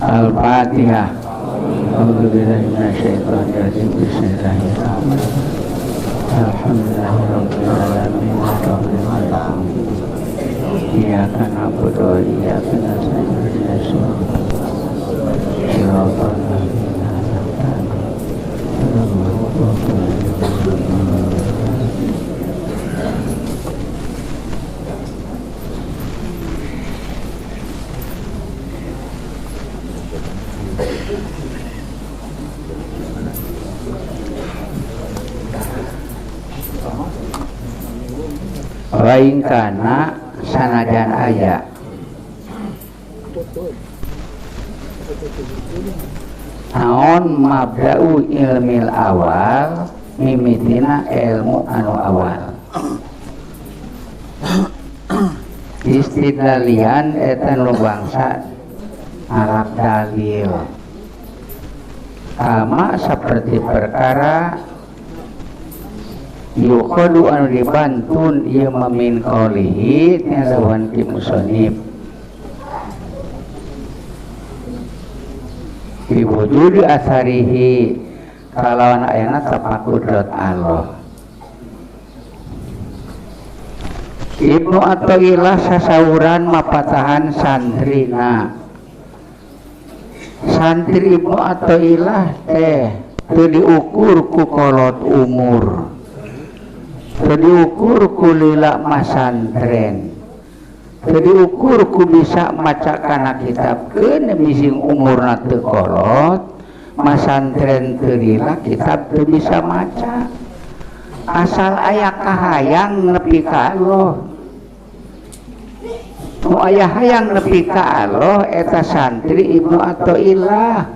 Al-Fatihah. A'udzubillahi minasyaitonirrajim. Bismillahirrahmanirrahim. Alhamdulillahirabbil alamin. Iyyaka na'budu wa iyyaka nasta'in. Ihdinas siratal ladzina an'amta alaihim. Lain kana sanajan aya naon mabda'u ilmil awal mimitina ilmu anu awal istidlalian eta nu bangsa alap dalil kama seperti perkara yuqadu anu dibantun ieu mamin qaulihi tina ki musannif bi wujudi asarihi kalawan ayana tapak kudrat Allah. Ibnu Athaillah sasauran mapatahan santrina. Santri Ibnu Athaillah teh teu diukur ku kolot umur, teu diukur ku lila masantren, teu diukur ku bisa maca kana kitab keun bising umurna teu kolot, masantren teu lila kitab teu bisa maca. Asal aya kahayang nepi ka Allah, nu aya hayang nepi ka Allah eta santri Ibnu Athaillah.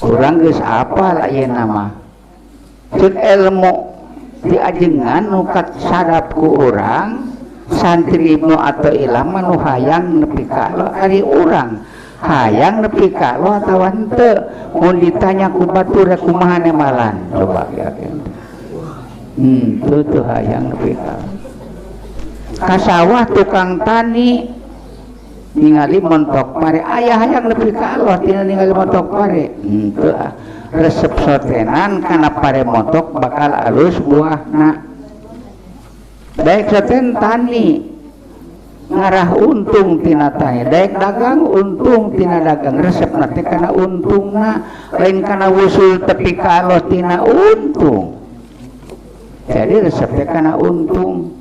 Urang geus apal ayeuna mah ceuk ilmu diajengan nu kasadap ku urang santri Ibnu Athaillah mah nu hayang nepi ka Allah. Ari urang hayang nepi ka Allah atawa henteu? Mun ditanya ku batur kumaha nemalan coba kira-kira. Teu hayang nepi ka Allah. Ka sawah tukang tani ningali montok pare, aya hayang nepi ka Allah tina ningali montok pare. Henteu ah. Resep sotenan kana pare montok bakal alus buahna. Daek soten tani ngarah untung tina tani, daek dagang untung tina dagang, resepna teh kana untungna, lain kana wusul tepi ka Allah tina untung. Jadi resep teh kana untung.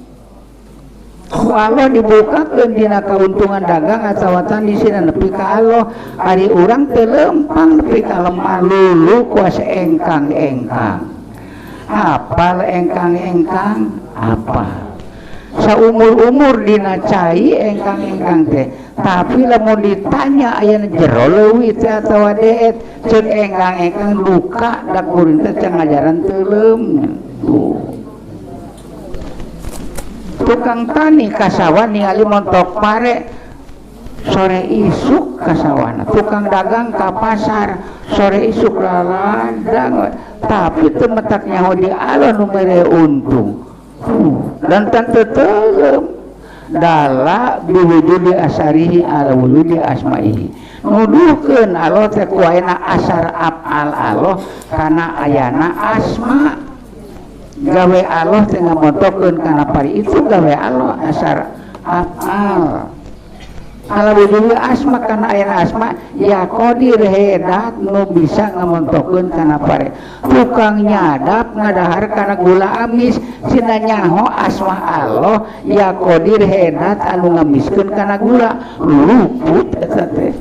Ku Allah dibukakeun dina kauntungan dagang atawa tani sina nepi ka Allah. Ari urang teu lempang nepi ka lemah lulu kuasa engkang-engkang. Apal engkang-engkang? Apa? Saumur-umur dina cai engkang-engkang teh, tapi lamun ditanya aya jero leuwih teh atawa deet, ceuk engkang-engkang duka da kuring teh can ngajaran teuleum. Tuh. Tukang tani kasawa ningali montok pare sore isuk kasawana, tukang dagang ka pasar sore isuk laladang, tapi teu metak nyaho di Allah nu mere untung. Dan teu teuleum dala biwujudi asarihi ala wujudi asmaihi, nuduhkeun Allah teh ku ayana asar afal Allah kana ayana asma. Gawe Allah teh ngamontokeun kana pari itu gawe Allah asar afal ala wujudi asma kana ayana asma ya qadir hedat nu bisa ngamontokeun kana pare. Tukang nyadap ngadahar kana gula amis cenah nyaho asma Allah ya qadir hedat anu ngamiskeun kana gula, luput eta teh.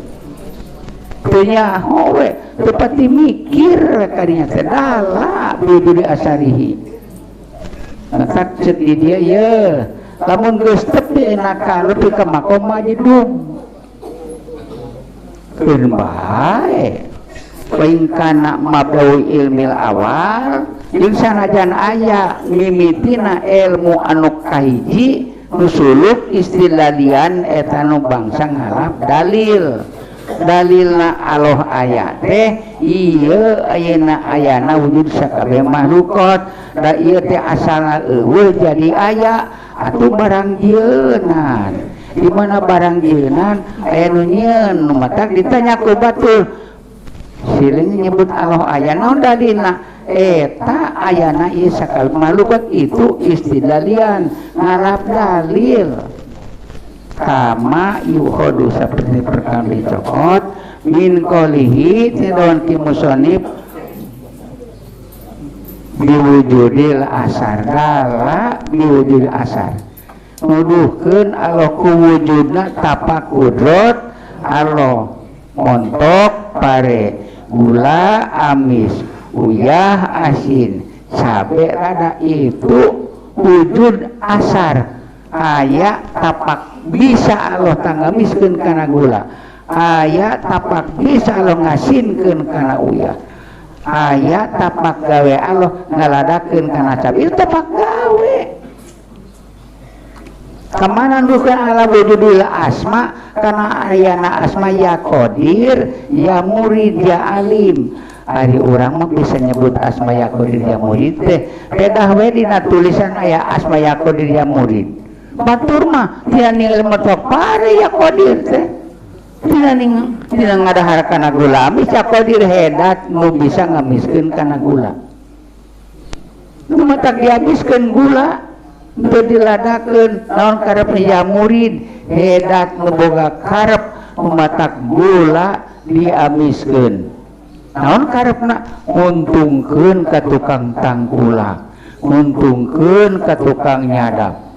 Teu nyaho we, teu pati mikir kadinya teh dala biwujudi asarihi. Matak ceuk di dieu ye, lamun geus tepi enak lebih ke makom majdub. Keun bae. Wa kana mabda'u ilmil awal jeung sanajan aya mimitina ilmu anu kahiji nu suluk istilalian eta nu bangsa ngalap dalil. Dalilna Allah aya teh ieu ayeuna ayana wujud sakabeh makhlukat, da ieu teh asalna eueuh jadi aya atuh barang jieunan. Di mana barang jieunan aya nu nyieun nu matak ditanya ku batur. Siling nyebut Allah aya naon dalilna? Eta ayana ieu sakal makhluk itu istidlalian ngalap dalil. Kama yuhodu seperti perkara dicokot min qolihi tidon ki musonib biwujudil asar dala biwujudil asar nuduhkeun Allah ku wujudna tapak kudrot Allah montok pare gula amis uyah asin cabe lada itu wujud asar aya tapak bisa Allah tanggamiskeun kana gula aya tapak bisa Allah ngasinkeun kana uyah aya tapak gawe Allah ngaladakeun kana cabe itu tapak gawe kemana nuduhkeun ala wujudil asma kana ayana asma ya qadir ya murid ya alim. Ari urang mah bisa nyebut asma ya qadir ya murid teh pedah we dina tulisan aya asma ya qadir ya murid batur mah tina ningali motok pare ya qadir teh tina ning tina ngadahar kana gula amis ya qadir hedat nu bisa ngamiskeun kana gula nu matak dihabiskeun gula teu diladakeun naon karep ya murid hedat nu boga karep nu matak gula diamiskeun naon karepna nguntungkeun ka tukang tangkula nguntungkeun ka tukang nyadap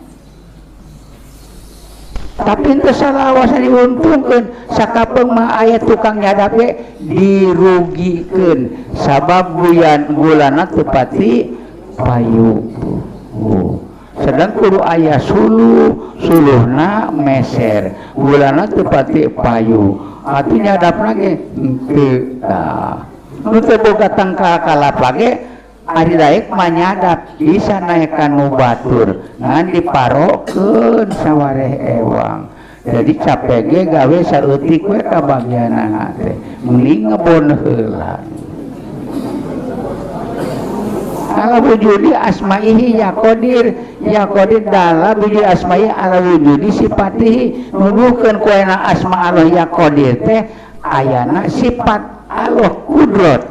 tapi teu salawas diuntungkeun sakapeung mah aya tukang nyadap ge dirugikeun sabab guyan gulana teu pati payu. Sedang kudu aya suluh suluhna meser gulana teu pati payu atuh nyadapna ge henteu tah nu teu boga tangkal kalapa ge ari daek mah nyadap bisa naek ka nu batur ngan diparokeun sawareh ewang jadi capek ge gawe saeutik we ka bagianana teh mending ngebon heula. Ala wujudi asma'ihi ya qadir ya qadir dala wujudi asma'ihi ala wujudi sifatihi nuduhkeun ku ayana asma Allah ya qadir teh ayana sifat Allah kudrat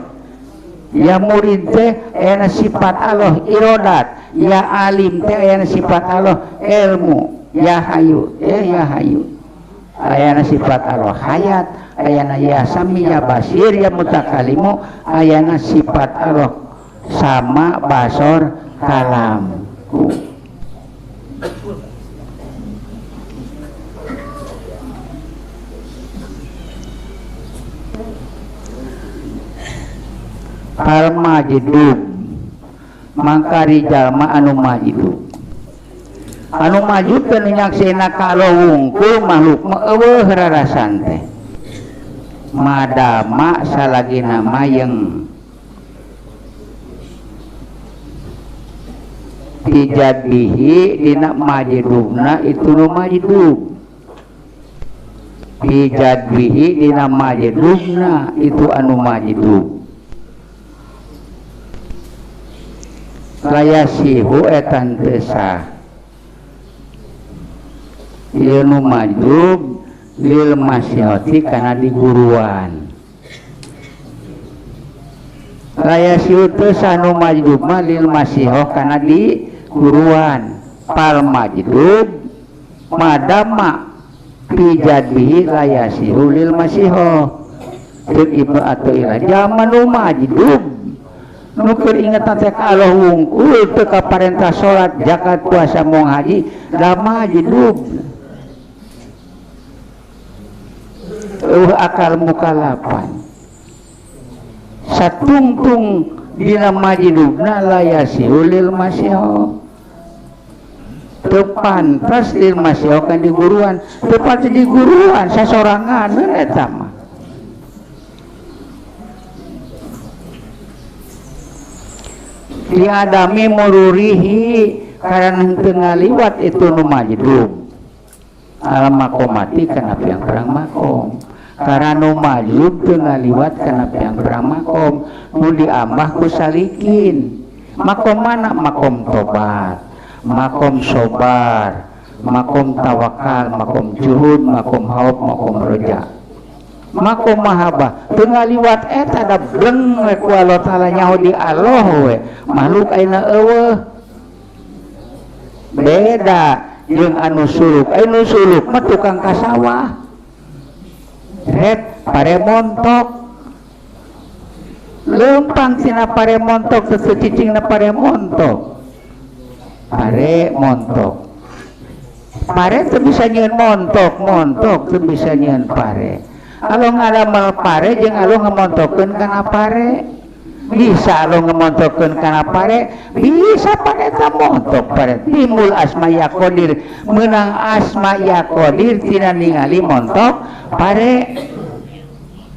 ya murid teh ayana sifat Allah irodat ya alim teh ayana sifat Allah ilmu ya hayu ya hayu ayana sifat Allah hayat ayana ya sami ya basir ya mutakalimu ayana sifat Allah sama basor kalamku. Al majdub mangka jalma anu majdub anu majdub teh nu nyaksena ka Allah wungkul makhluk mah eueuh rarasan teh madama salagina mayeng dijadihi dina majdubna itu nu majdub dijadihi dina majdubna itu anu majdub layasihu etan teu sah ieu nu majdub lil masyihati kana diguruan layasihu teu sah nu majdub mah lil masihoh kana di guruan pal majdub madama pijadbihi layasihu lil masihoh ceuk Ibnu Athaillah jaman nu majdub nu keur inget teh ka Allah wungkul teu ka parentah salat zakat puasa mong haji da majdub eueuh akal mukalapan satungtung dina majdubna layasihu lil masihoh teu pantas lil masihoh kan diguruan teu pantas diguruan sasorangan eta mah diadami mururihi karena henteu ngaliwat itu nu majdub al makomati kana piang-perang makom karena nu majdub teu ngaliwat kana piang-perang makom nu diambah ku salikin makom mana makom tobat makom sobar Makom tawakal, makom juhud, makom haub, makom roja, makom mahabbah. Teu ngaliwat eta da bleng we ku Allah Taala nyaho di Allah we. Makhluk ayeuna eueuh. Beda jeung anu suluk. Anu suluk mah tukang ka sawah. Ret pare montok. Lempang tina pare montok teu cicingna pare montok. Pare montok. Pare teu bisa nyieun montok, montok teu bisa nyieun pare. Alo ngadamel pare jeung alo ngamontokeun kana pare. Bisa alo ngamontokeun kana pare, bisa pare eta montok pare. Timbul asma ya qadir, meunang asma ya qadir tina ningali montok pare.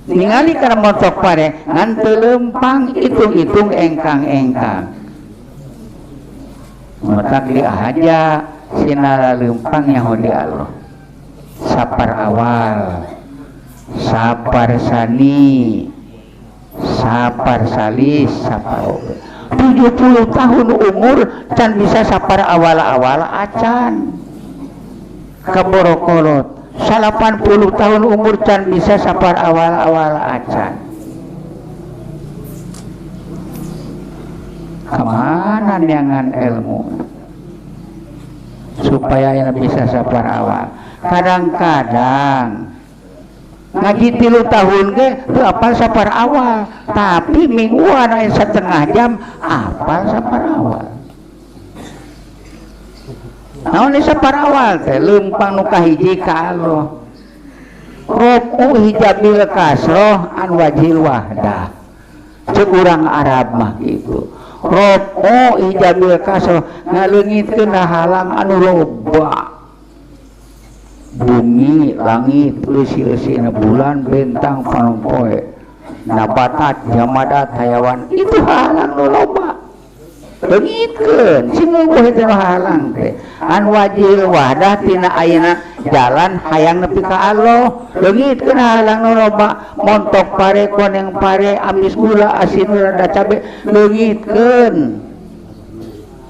Ningali kana montok pare ngan teu lempang hitung-hitung engkang-engkang. Matak diahaja sinara lempang nyaho di Allah. Sapar awal, sapar sani, sapar salis, sapar 70 tahun umur can bisa sapar awal-awal acan. Kaborokolot 80 tahun umur can bisa sapar awal-awal acan. Kemana neangan ilmu supaya yang bisa sapar awal? Kadang-kadang ngaji 3 tahun ge teu apal sapar awal, tapi mingguan aya setengah jam apal sapar awal. Naon sapar awal teh? Leumpang nu kahiji ka Allah. Rofu hijabil kasroh an wajhil wahdah. Ceuk urang Arab mah kitu. Rofu hijabil kasroh ngaleungitkeun halang anu loba. Bumi, langit, leusi-leusina bulan, bintang, panompoe, nabatat, jamadat, hayawan, itu halang nu loba. Leungitkeun sing eueuh eta nu halang teh. An wajil wahdah tina ayeuna jalan hayang nepi ka Allah. Leungitkeun halang nu loba, montok pare, koneng pare, amis gula, asin rada cabe, leungitkeun.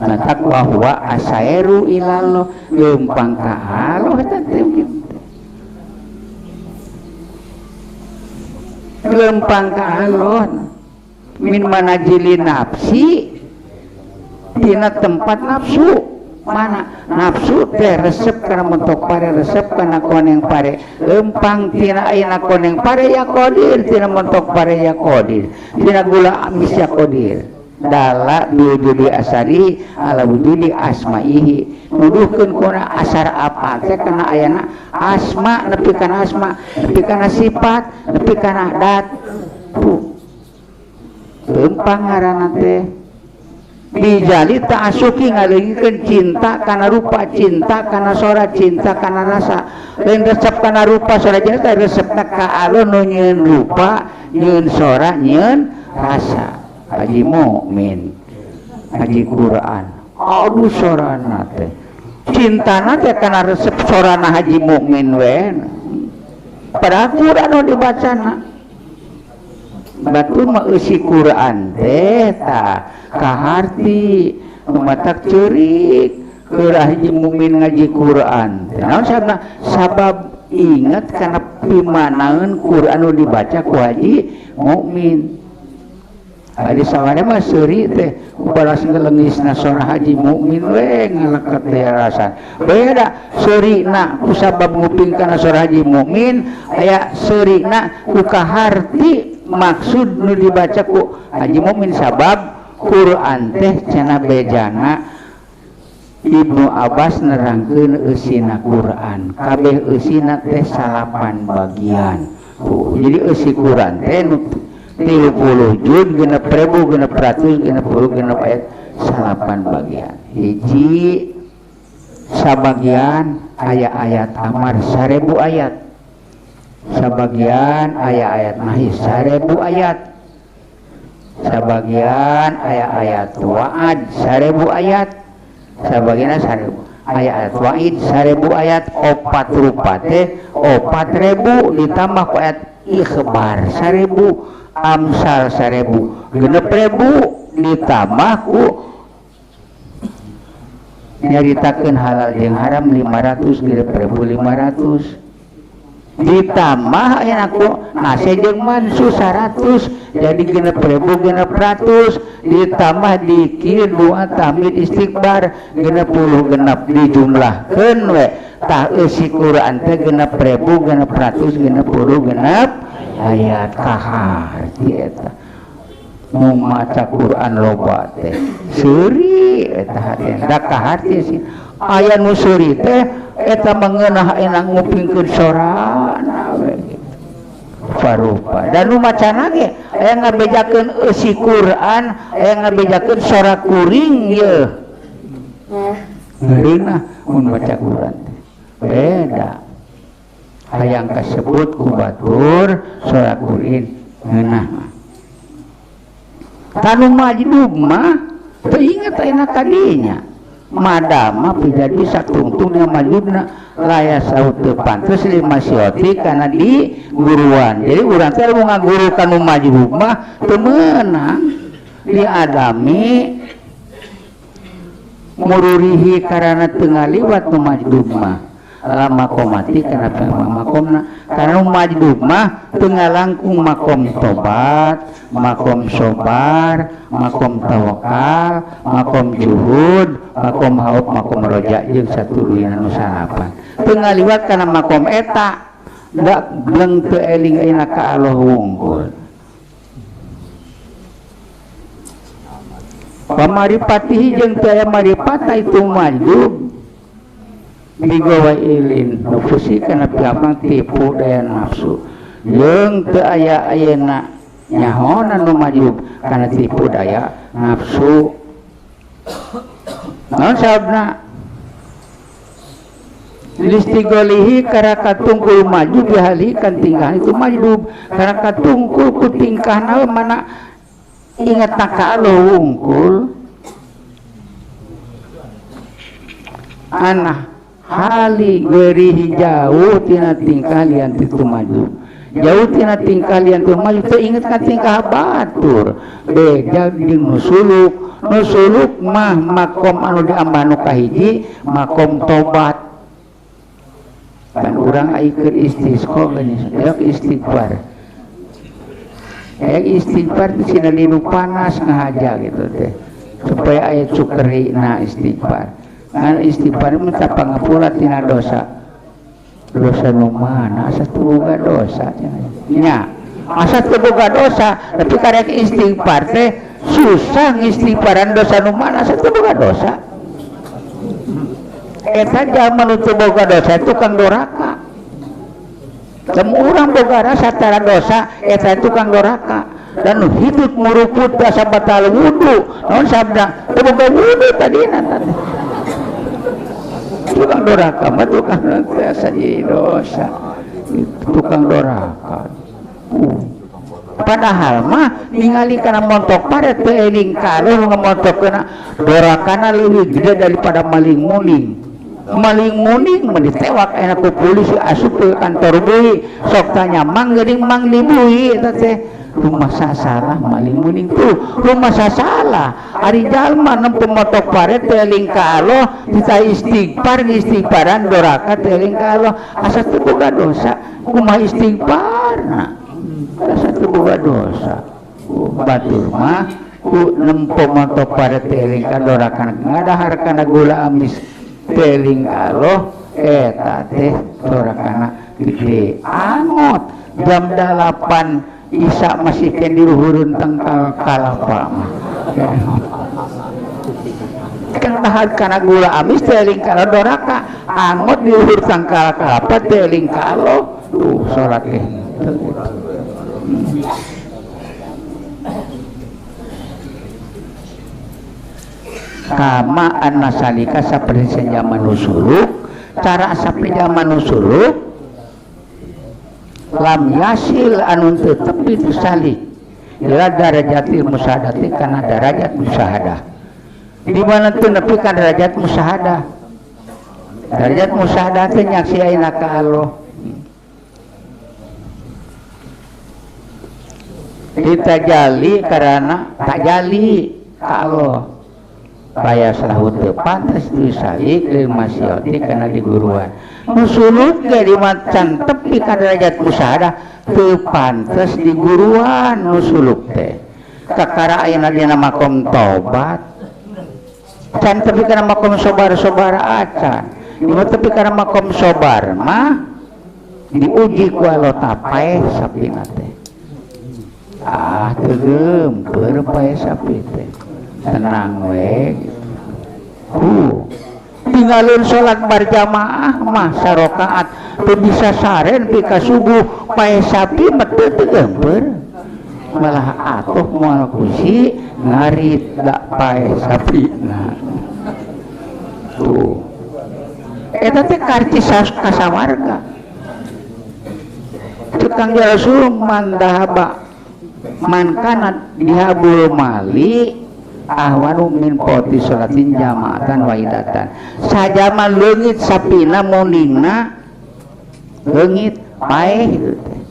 Nah takwa huwa asairu ilallah, leumpang ka Allah eta teh kitu. Leumpang ka Allah min manajili nafsi, tina tempat nafsu. Mana nafsu teh resep kana montok pare, resep kana koneng pare. Leumpang tina ayeuna koneng pare ya qadir, tina montok pare ya qadir, tina gula amis ya qadir. Dala biwujudi asari ala wujudi asmaihi, nuduhkeun kuna asar apa teh kana ayana asma, nepi kana asma, nepi kana sifat, nepi kana dat. Tuh leumpang ngaranna teh bijali ta'asuki, ngaleungikeun cinta kana rupa, cinta kana sora, cinta kana rasa. Lain resep kana rupa sora jeung teh resepna ka alun nu nyieun rupa, nyieun sora, nyieun rasa. Haji mukmin, haji Quran, aduh sorana teh cintana teh kana resep sorana haji mukmin we. Padahal Quran nu dibacana, batur mah eusi Quran teh tah kaharti matak ceurik keur haji mukmin ngaji Quran teh. Naon sababna? Sabab inget kana pimanaeun Quran nu dibaca ku haji mukmin. Adi saware mah seuri teh balas ngeleungisna sora haji mukmin we ngaleket teh rasa. Beda seurina ku sabab nguping kana sora haji mukmin, aya seurina ku kaharti maksud nu dibaca ku haji mukmin sabab Quran teh cenah bejana Ibnu Abbas nerangkeun eusina Quran. Kabeh eusina teh 8 bagian. Tuh, jadi eusi Quran teh nu 30 juz, 6.666 ayat, 8 bagian. Hiji sabagian aya-ayat amar 1000 ayat, sabagian aya-ayat nahi 1000 ayat, sabagian aya-ayat wa'ad 1000 ayat, sabagian 1000 ayat wa'id 1000 ayat, opat rupa teh 4000 ditambah ku ayat ikhbar 1000, amsal 1000, 6000 ditambah ku Nyaritakeun halal jeung haram 500 6.500 ditambah ayeuna ku nase jeung mansu 100 jadi 6.600 ditambah dikir doa tahmid istighfar 66 dijumlahkeun we tah eusi Quran teh 6.666 ayat kaharti eta nu maca Quran loba teh seuri eta hati da kaharti sih aya nu seuri teh eta mengeunah enak ngupingkeun sorana we gitu parupa dan nu macana ge aya ngabejakeun eusi Quran aya ngabejakeun sora kuring yeuh ngeunah mun maca Quran teh beda hayang kasebut ku batur sora kuring ngeunah tanu majdub mah teu inget ayeuna kadinya madama jadi satungtung dengan majdubna laya saut teu pantes lima sioti kana di guruan jadi urang teh mun ngaguru ka nu majdub mah teu meunang diadami mururihi karana teu ngaliwat nu majdub mah lama komati kana makomna karena majdub mah teu ngalangkung makom tobat makom sobar makom tawakal makom juhud makom haub makom roja jeung satuluyna nu salapan teu ngaliwat kana makom eta da gleng teu eling ayeuna ka Allah wungkul pamaripatihi jeung teu aya maripata itu majdub bigawa ilin nufusi kana piamang tipu daya nafsu jeung teu aya ayeuna nyahona nu majub kana tipu daya nafsu naon sababna listigolihi karena katungkul maju bihalikan tingkah itu majdub karena katungkul ku tingkahna mana ingat ka Allah wungkul anah hali gerihi jauh tina tingkah lian itu maju jauh tina tingkah lian itu maju teu inget ka tingkah batur beja jeung nu suluk nu suluk mah makom anu diambah nu kahiji makom tobat kan urang ai keur istisqa geuning aya istighfar aya istighfar teh sina dinu panas ngahaja gitu teh supaya aya cukerina istighfar ngan istighfar mah pangapura tina dosa dosa nu mana asa teu boga dosa nya asa teu boga dosa tapi karek istighfar teh susah ngistighfaran dosa nu mana asa teu boga dosa eta jalma nu teu boga dosa tukang doraka temu urang boga rasa tara dosa eta tukang doraka dan hidup muruput asa batal wudu naon sabda teu boga wudu tadina teh tukang doraka mah tukang biasa jadi dosa tukang doraka padahal mah ningali kana montok paret teu eling ka nu ngamontokkeuna dorakana leuwih gede daripada maling muning maling muning mah ditewak ayeuna ku polisi asup ke kantor bui sok tanya mang geuning mang di bui eta teh rumah sasalah maling muning tuh rumah sasalah ari jalma nempo motok paret teu eling ka Allah kita istighfar istighfaran doraka teu eling ka Allah asa teu boga dosa kumaha istighfarna asa teu boga dosa batur mah ku nempo motok paret teu eling ka doraka ngadahar kana gula amis teu eling ka Allah eta teh dorakana gede angot jam 8 Isa masih ken diluhurun tangkal kalapa mah kan dahar kana gula amis teh eling kana doraka angot di luhur tangkal kalapa teh eling ka Allah tuh salat teh kama annasalika saperti zaman suluk cara saperti zaman suluk lam yasil anu tetep itu salik ila darajatil musyahadati kana darajat musyahadah di mana teu nepi ka derajat musyahadah derajat musyahadah teh nyaksi ayeuna ka Allah ditajali karena tajali ka Allah Paya salahu teu pantes disalik lil masyoti kana diguruan. Nu suluk ge di macan tepi ka derajat musyahadah teu pantes diguruan nu suluk teh. Kakara ayeuna dina makom tobat. Can tepi kana makom sobar-sobar acan. Ieu tepi kana makom sobar mah diuji ku Allah tapaeh sapina teh. Ah teu geumpeur paeh sapi teh. Tenang we gitu. Tinggalin salat berjamaah mah sarokaat teu bisa saren pi ka subuh paeh sapi mah teu geumpeur. Malah atuh moal kusi ngarit da paeh sapina. Tuh. Eta teh karcis kasawarga. Cek Kangjeng Rasul mandahaba man kana dihabul mali ahwanu min poti sholatin jamaatan wahidatan. Sajama leungit sapina moningna leungit paeh gitu teh.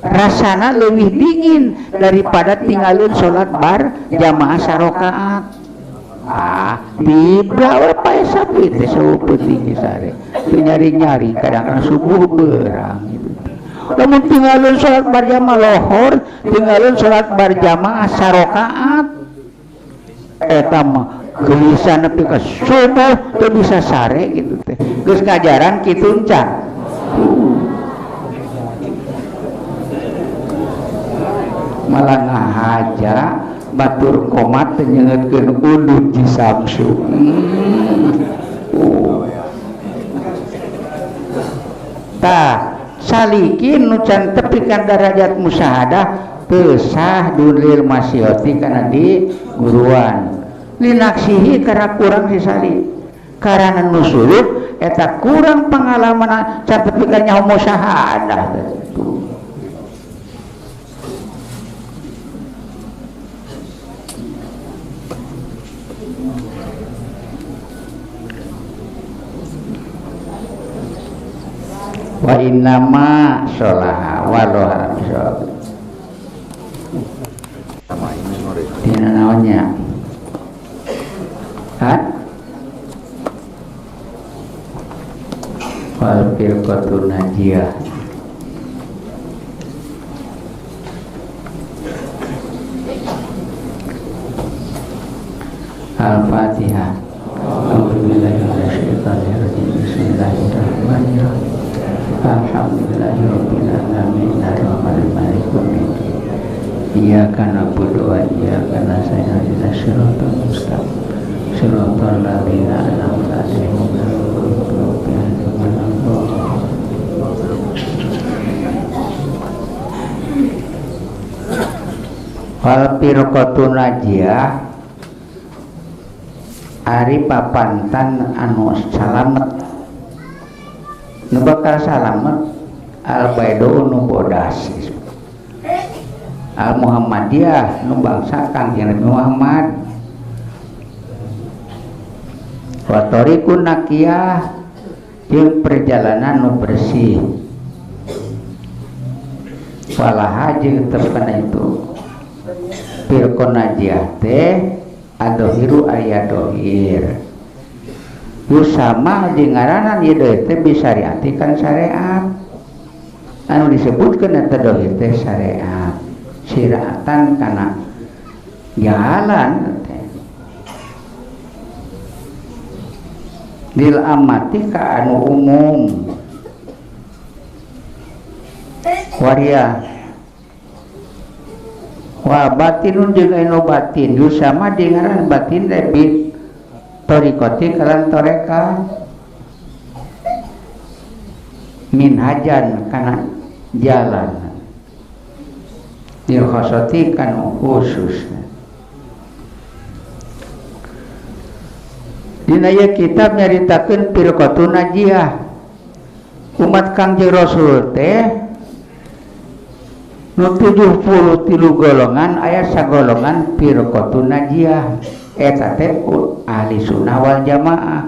Rasana leuwih dingin daripada tinggalin sholat bar jamaah sarokaat. Ah, tibra we paeh sapi teh saeupeut sare. Teu nyari-nyari kadang-kadang subuh beurang gitu. Lamun tinggalin sholat bar jamaah lohor, tinggalin sholat bar jamaah sarokaat. Eta mah gelisah nepi ka subuh teu bisa sare gitu teh. Geus ngajaran kitu encan. Malah ngahaja batur komat teh nyeungeutkeun udud ji Samsu. Tah salikin nu can tepi ka darajat musyahadah teu sah dulil masyoti kana di guruan. Linaksihi karena kurang si sali. Karena nu suluk eta kurang pengalaman can tepi ka nyaho musyahadah teh. Wa innama sholaha wa roha bisawab. Dina naonnya? Hah? Wal firqatu najiyah. Al-Fatihah. A'udzubillahi minasyaitonir rajim. Bismillahirrahmanirrahim. Alhamdulillahirabbil alamin arrahmanir rahim. Iyyaka na'budu wa iyyaka nasta'in ihdinas siratal mustaqim. Siratal ladzina an'amta 'alaihim ghairil maghdubi 'alaihim waladdallin. Wal firqatu najiyah ari papantan anu salamet. Nu bakal salamet al baidu nu bodas. Al Muhammadiyah nu bangsa Kangjeng Nabi Muhammad. Wa tariqun naqiyah jeung perjalanan nu bersih. Walaha jeung tepana itu firqon najiyah teh adohiru aya dohir. Yusama jeung ngaranan ieu dohir teh bisyariati kan syariat. Anu disebutkeun eta dohir teh syariat. Syiratan kana jalan teh. Lil amati ka anu umum. Waria wa batinun jeung anu batin yusama jeung ngaran batin teh bi thariqati kalan toreka minhajan kana jalan lil khosoti kan khusus. Dina ieu kitab nyaritakeun firqatun najiyah umat Kangjeng Rasul teh nu 73 golongan aya sagolongan firqatun najiyah eta teh ahli sunnah wal jamaah.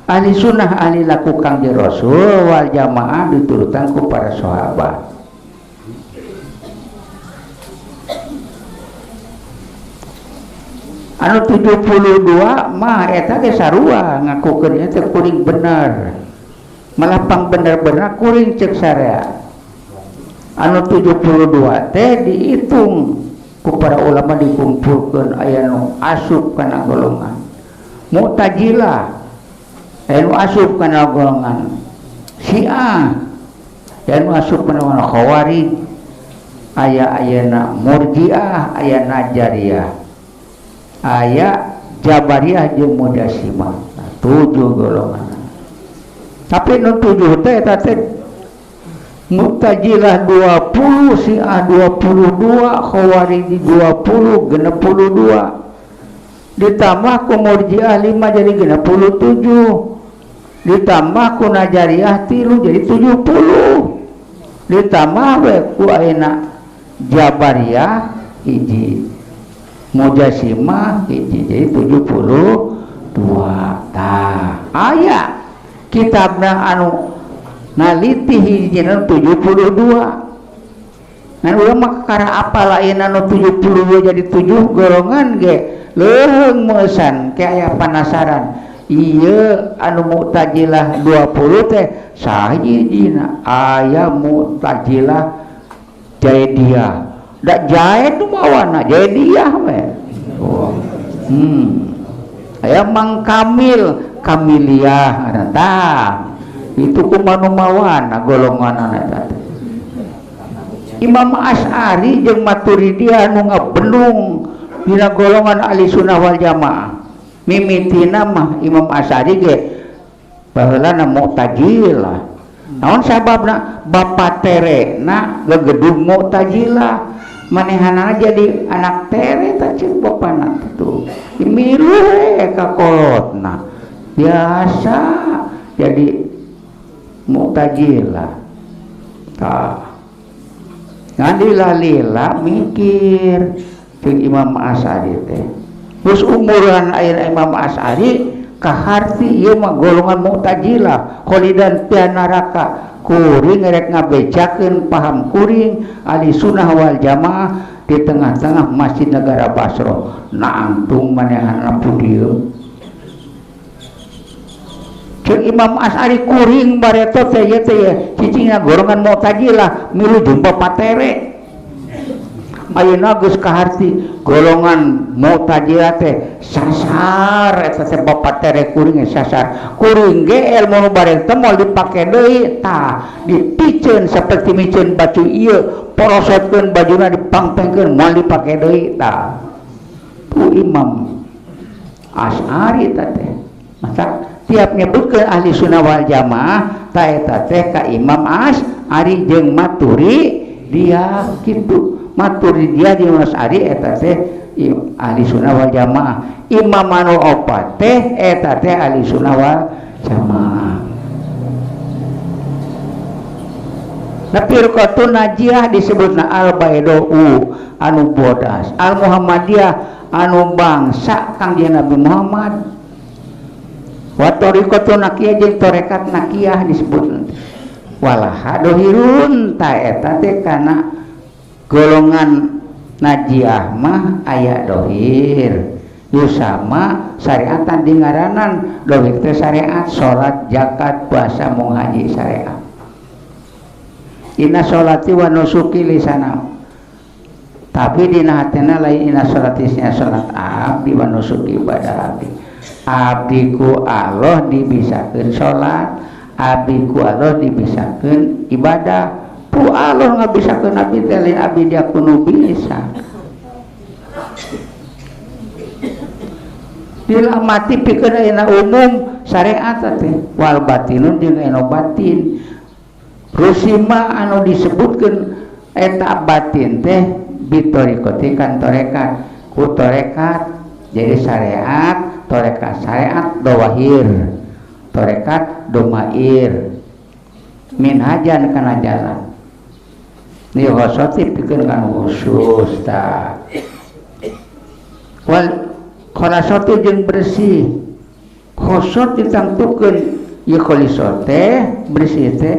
Ahli sunnah ahli laku Kangjeng Rasul wal jamaah diturutan ku para sahabat. Anu 72 mah eta ge sarua ngakukeun ieu teh kuring bener. Malah pang bener-bener kuring cek sarea. Anu 72 teh dihitung ku para ulama dikumpulkeun aya nu asup kana golongan Mu'tazilah, aya nu asup kana golongan Syiah, aya nu asup kana golongan Khawarij, aya ayana Murji'ah, aya Najariyah, aya Jabariyah jeung Mujassimah. Nah, 7 golongan. Tapi nu 7 teh eta teh Mu'tazilah 20, Syiah 22, Khawarij 20, 62. Ditambah ku Murji'ah 5 jadi 67. Ditambah ku Najariyah 3 jadi 70. Ditambah we ku ayeuna Jabariyah hiji, Mujassimah hiji, jadi 72. Tah, aya kitabna anu naliti hijina 72. Ngan urang mah kakara apal ayeuna nu 72 jadi 7 golongan ge leuheung meusan ke aya panasaran. Ieu anu Mu'tazilah 20 teh sahijina aya Mu'tazilah Jaidiyah. Da Jaid nu mawana Jaidiyah we. Oh. Aya Mang Kamil Kamiliyah ngaranna tah. Itu kumaha nu mawana golonganna eta teh. Imam Asy'ari jeung Maturidiyah nu ngabendung dina golongan Ahli Sunnah wal Jamaah. Mimitina mah Imam Asy'ari ge baheulana Mu'tazilah. Naon sababna? Bapa terena gegedung Mu'tazilah. Manehanana jadi anak tere tah ceuk bapana tuh. Milu we ka kolotna. Biasa jadi Mu'tazilah. Tah. Ngan lila-lila mikir jeung Imam Asy'ari teh. Terus umuran ayeuna Imam Asy'ari kaharti ieu mah golongan Mu'tazilah kholidan fi neraka. Kuring rek ngabejakeun paham kuring Ahli Sunnah wal Jamaah di tengah-tengah Masjid Negara Basro. Nangtung manehanna pudieum. Ceuk Imam Asy'ari kuring bareto teh ieu teh cicingna golongan Mu'tazilah milu jumpa patere. Ayeuna geus kaharti golongan Mu'tazilah teh sasar eta teh bapa tere kuring sasar. Kuring ge ilmu nu bareng teh moal dipake deui tah dipiceun saperti miceun baju ieu porosotkeun bajuna dipangpengkeun moal dipake deui tah. Tu Imam Asy'ari teh. Masa tiap nyebutkeun Ahli Sunnah wal Jamaah ta eta teh ka Imam Asy'ari jeung Maturidiyah kitu. Maturidiyah jeung Asy'ari eta teh Ahli Sunnah wal Jamaah. Imam anu opat teh eta teh Ahli Sunnah wal Jamaah. Nah, firqatun najiyah disebutna al-baidau anu bodas, al-Muhammadiyah anu bangsa Kangjeng Nabi Muhammad. Wa tariqatun nakiyah jeung tarekat nakiyah disebut. Walaha dohirun ta eta teh kana golongan najiyah mah aya dohir. Yusama syariatan dingaranan dohir teh syariat salat, zakat, puasa, mung haji syariat. Inna sholati wa nusuki lisana. Tapi dina hatena lain inna sholati nya salat abdi wa nusuki ibadah abdi. Abdi ku Allah dibisakeun salat, abdi ku Allah dibisakeun ibadah. Ku Allah ngabisakeun abdi teh lain abdi dia kudu bisa. Dilamati pikeun ayeuna umum syariat teh wal batinun jeung anu batin. Rusima anu disebutkeun eta batin teh bitoriqati kan tarekat ku tarekat jadi syariat tarekat syariat dawahir tarekat domair minhajan kana jalan ni khosoti pikeun kan khusus ta wal khalasatu jeung bersih khosot ditangtukeun ieu khalisat teh bersih teh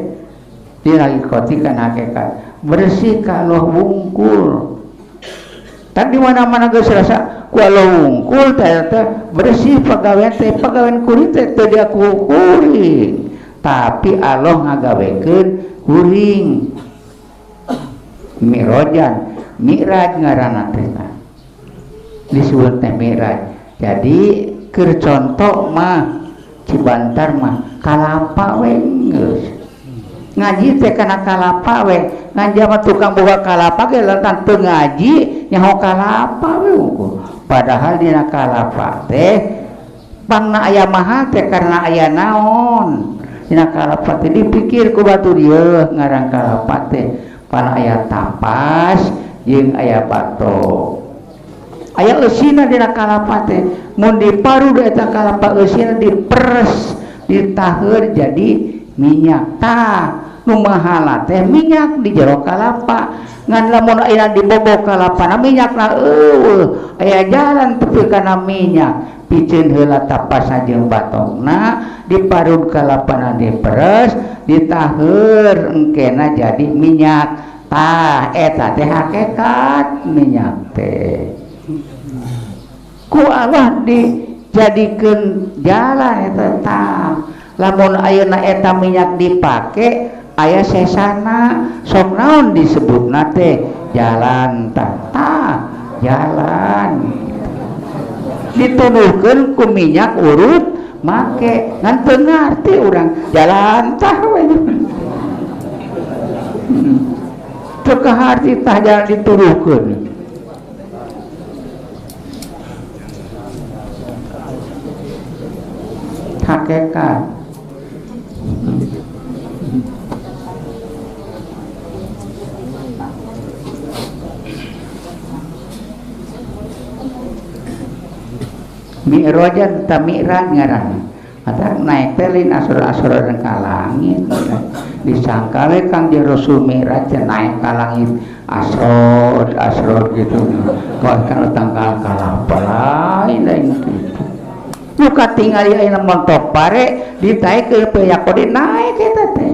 dilakoti kana hakikat bersih kalau wungkul Tadi mana-mana geus rasa ku Allah wungkul teh bersih pagawean teh pagawean kuring teh teu diaku kuring. Tapi Allah ngagawekeun kuring. Mi'rajan, mi'raj ngaranna teh. Disebut teh mi'raj. Jadi keur contoh mah Cibantar mah kalapa we geus. Ngaji teh kana kalapa we, ngan jama tukang boga kalapa ge lantan teu ngaji nyaho kalapa we unggul. Padahal dina kalapa teh pangna aya mahal teh karena aya naon. Dina kalapa teh dipikir ku batur ieu ngaran kalapa teh pan aya tapas jeung aya batok. Aya eusina dina kalapa teh mun diparud eta kalapa eusina diperes ditaheur jadi minyak. Tah nu mahala teh minyak di jero kalapa, ngan lamun aya dibobok kalapana minyakna eueuh aya jalan tepi kana minyak piceun heula tapasna jeung batokna diparud kalapana diperes ditaheur engkena jadi minyak. Tah eta teh hakikat minyak teh ku Allah dijadikeun jalan eta. Tah lamun ayeuna eta minyak dipake aya sesana sok naon disebutna teh jalan. Tah jalan dituduhkeun ku minyak urut make ngan teu ngarti urang jalan tah we. Teu kaharti tah jalan dituduhkeun. Hakikat mi'rajan ta mi'raj ngaranna. Mata naik teh lain asor-asoran ka langit. Disangka we Kangjeng Rasul mi'raj teh naik ka langit asrod asrod gitu. Kawas kana tangkal kalapa lain lain gitu. Nu katingali ayeuna montok pare ditaekeun pe Yaqodir naik eta teh.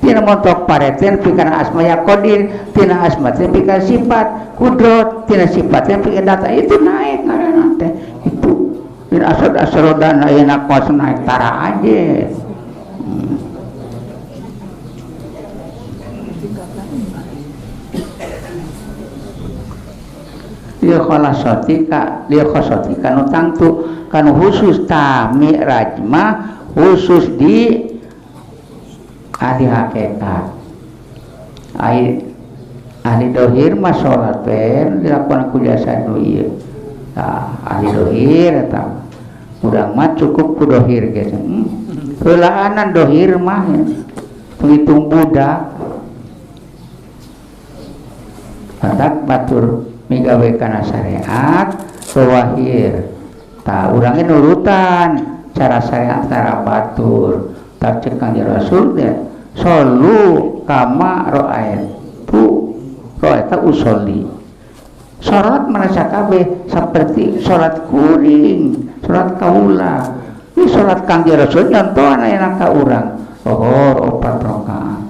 Tina montok pare teh pikeun asma Yaqodir, tina asma teh pikeun sifat kudrat, tina sifat teh pikeun data itu naik ngaranna teh. Itu tina asrod-asrodan ayeuna kos naik tara aja. Lieu kholasotika, lieu khosotika nu tangtu kanu khusus ta mi'raj mah khusus di ahli hakikat. Ahli dohir mah salat teh dilakukan ku jasa nu ieu. Tah ahli dohir eta urang mah cukup ku dohir ge. Heulaanan dohir mah penghitung budak. Batak batur migawe kana syariat tawahir. Tah urang ge nurutan cara syariat cara batur. Tah ceuk Kangjeng Rasul teh solu kama ra'aitu ra'aita usolli. Salat merasa kabeh seperti salat kuring, salat kaula. Ini salat Kangjeng Rasul nyontohan aya ka urang. Zuhur 4 rakaat,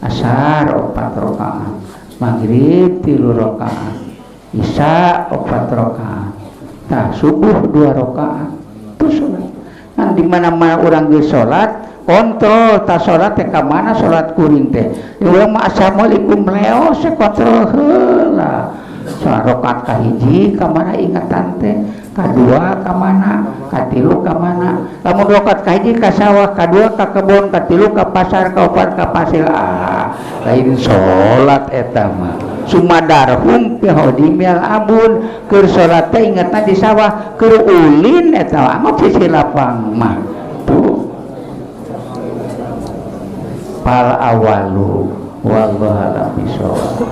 asar 4 rakaat, maghrib 3 rakaat, isya 4 rakaat, tah subuh 2 rakaat. Itu salat. Kan di mana-mana urang geus salat, kontrol tah salat teh ka mana salat kuring teh. Urang mah assalamualaikum leos kontrol heula. Salat rakaat kahiji ka mana ingatan teh, kadua ka mana, katilu ka mana. Lamun rakaat kahiji ka sawah, kadua ka kebon, katilu ka pasar, kaopat ka pasir. Ah, lain salat eta mah. Sumadarhum fi hodimil abun, keur salat teh ingatna di sawah, keur ulin eta mah sisi lapang mah. Tuh. Fal awalu wallahu a'lam bishawab.